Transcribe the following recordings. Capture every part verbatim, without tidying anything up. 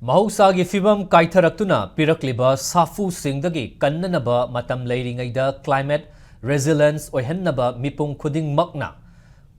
ꯃꯍꯧꯁꯥꯒꯤ ꯐꯤꯕꯝ ꯀꯥꯏꯊꯔꯛꯇꯨꯅ ꯄꯤꯔꯛꯂꯤꯕ ꯁꯥꯐꯨꯁꯤꯡꯗꯒꯤ ꯀꯟꯅꯅꯕ ꯃꯇꯝ ꯂꯩꯔꯤꯉꯩꯗ climate resilience ꯑꯣꯏꯍꯟꯅꯕ ꯃꯤꯄꯨꯝ ꯈꯨꯗꯤꯡꯃꯛꯅ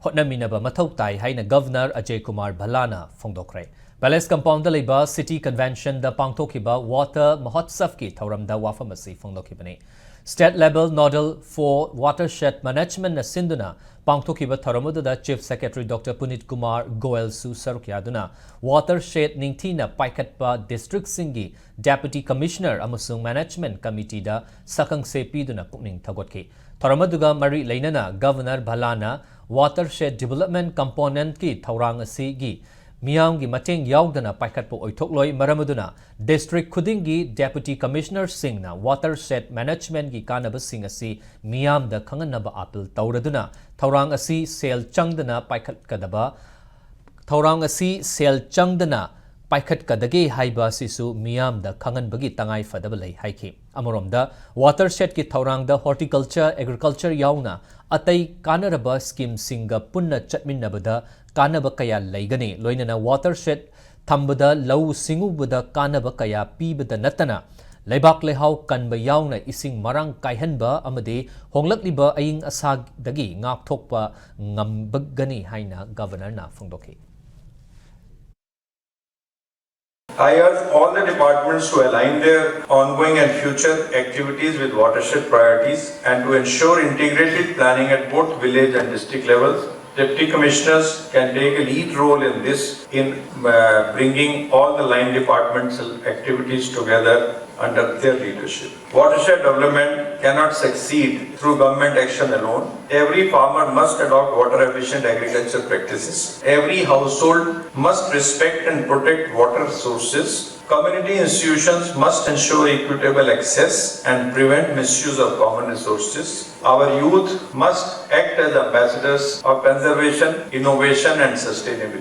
ꯍꯣꯠꯅꯃꯤꯟꯅꯕ ꯃꯊꯧ ꯇꯥꯏ ꯍꯥꯏꯅ Governor ꯑꯖꯌ ꯀꯨꯃꯥꯔ ꯚꯜꯂꯥꯅ ꯐꯣꯡꯗꯣꯛꯈ꯭ꯔꯦ꯫ Palace Compoundꯗ ꯂꯩꯕ City Conventionꯗ ꯄꯥꯡꯊꯣꯛꯈꯤꯕ Water Mahotsavꯀꯤ ꯊꯧꯔꯝꯗ ꯋꯥꯐꯝ ꯑꯁꯤ ꯐꯣꯡꯗꯣꯛꯈꯤꯕꯅꯤ꯫ State Level Nodal for Watershed Managementꯅ ꯁꯤꯟꯗꯨꯅ ꯄꯥꯡꯊꯣꯛꯈꯤꯕ ꯊꯧꯔꯝ ꯑꯗꯨꯗ Chief Secretary Doctor Puneet Kumar Goelꯁꯨ ꯁꯔꯨꯛ ꯌꯥꯗꯨꯅ watershed ꯅꯤꯡꯊꯤꯅ ꯄꯥꯏꯈꯠꯄ districtꯁꯤꯡꯒꯤ Deputy Commissioner ꯑꯃꯁꯨꯡ Management Committeeꯗ ꯁꯛꯈꯪꯁꯦ ꯄꯤꯗꯨꯅ ꯄꯨꯛꯅꯤꯡ ꯊꯧꯒꯠꯈꯤ꯫ ꯊꯧꯔꯝ ꯑꯗꯨꯒ ꯃꯔꯤ ꯂꯩꯅꯅ Governor ꯚꯜꯂꯥꯅ watershed development componentꯀꯤ ꯊꯧꯔꯥꯡ ꯑꯁꯤꯒꯤ ꯃꯤꯌꯥꯝꯒꯤ ꯃꯇꯦꯡ ꯌꯥꯎꯗꯅ ꯄꯥꯏꯈꯠꯄ ꯑꯣꯏꯊꯣꯛꯂꯣꯏ, ꯃꯔꯝ ꯑꯗꯨꯅ district ꯈꯨꯗꯤꯡꯒꯤ Deputy Commissionerꯁꯤꯡꯅ watershed managementꯀꯤ ꯀꯥꯟꯅꯕꯁꯤꯡ ꯑꯁꯤ ꯃꯤꯌꯥꯝꯗ ꯈꯪꯍꯟꯅꯕ appeal ꯇꯧꯔꯗꯨꯅ ꯊꯧꯔꯥꯡ ꯑꯁꯤ ꯁꯦꯜ ꯆꯪꯗꯅ ꯄꯥꯏꯈꯠꯀꯗꯕ, ꯊꯧꯔꯥꯡ ꯑꯁꯤ ꯁꯦꯜ ꯆꯪꯗꯅ ꯄꯥꯏꯈꯠꯀꯗꯒꯦ ꯍꯥꯏꯕ ꯑꯁꯤꯁꯨ ꯃꯤꯌꯥꯝꯗ ꯈꯪꯍꯟꯕꯒꯤ ꯇꯉꯥꯏ ꯐꯗꯕ ꯂꯩ ꯍꯥꯏꯈꯤ꯫ ꯑꯃꯔꯣꯝꯗ, watershedꯀꯤ ꯊꯧꯔꯥꯡꯗ horticulture, agriculture ꯌꯥꯎꯅ ꯑꯇꯩ ꯀꯥꯟꯅꯔꯕ schemeꯁꯤꯡꯒ ꯄꯨꯟꯅ ꯆꯠꯃꯤꯟꯅꯕꯗ ꯀꯥꯟꯅꯕ ꯀꯌꯥ ꯂꯩꯒꯅꯤ꯫ ꯂꯣꯏꯅꯅ watershed ꯊꯝꯕꯗ ꯂꯧꯎ ꯁꯤꯡꯎꯕꯗ ꯀꯥꯟꯅꯕ ꯀꯌꯥ ꯄꯤꯕꯗ ꯅꯠꯇꯅ, ꯂꯩꯕꯥꯛ ꯂꯩꯍꯥꯎ ꯀꯟꯕ ꯌꯥꯎꯅ ꯏꯁꯤꯡ ꯃꯔꯥꯡ ꯀꯥꯏꯍꯟꯕ ꯑꯃꯗꯤ ꯍꯣꯡꯂꯛꯂꯤꯕ ꯑꯏꯪ ꯑꯁꯥꯗꯒꯤ ꯉꯥꯛꯊꯣꯛꯄ ꯉꯝꯕꯒꯅꯤ ꯍꯥꯏꯅ Governorꯅ ꯐꯣꯡꯗꯣꯛꯈꯤ꯫ I urge all the departments to align their ongoing and future activities with watershed priorities and to ensure integrated planning at both village and district levels. Deputy commissioners can take a lead role in this, in, uh, bringing all the line departments' activities together under their leadership. Watershed development cannot succeed through government action alone. Every farmer must adopt water-efficient agriculture practices. Every household must respect and protect water sources. Community institutions must ensure equitable access and prevent misuse of common resources. Our youth must act as ambassadors of conservation, innovation, and sustainability.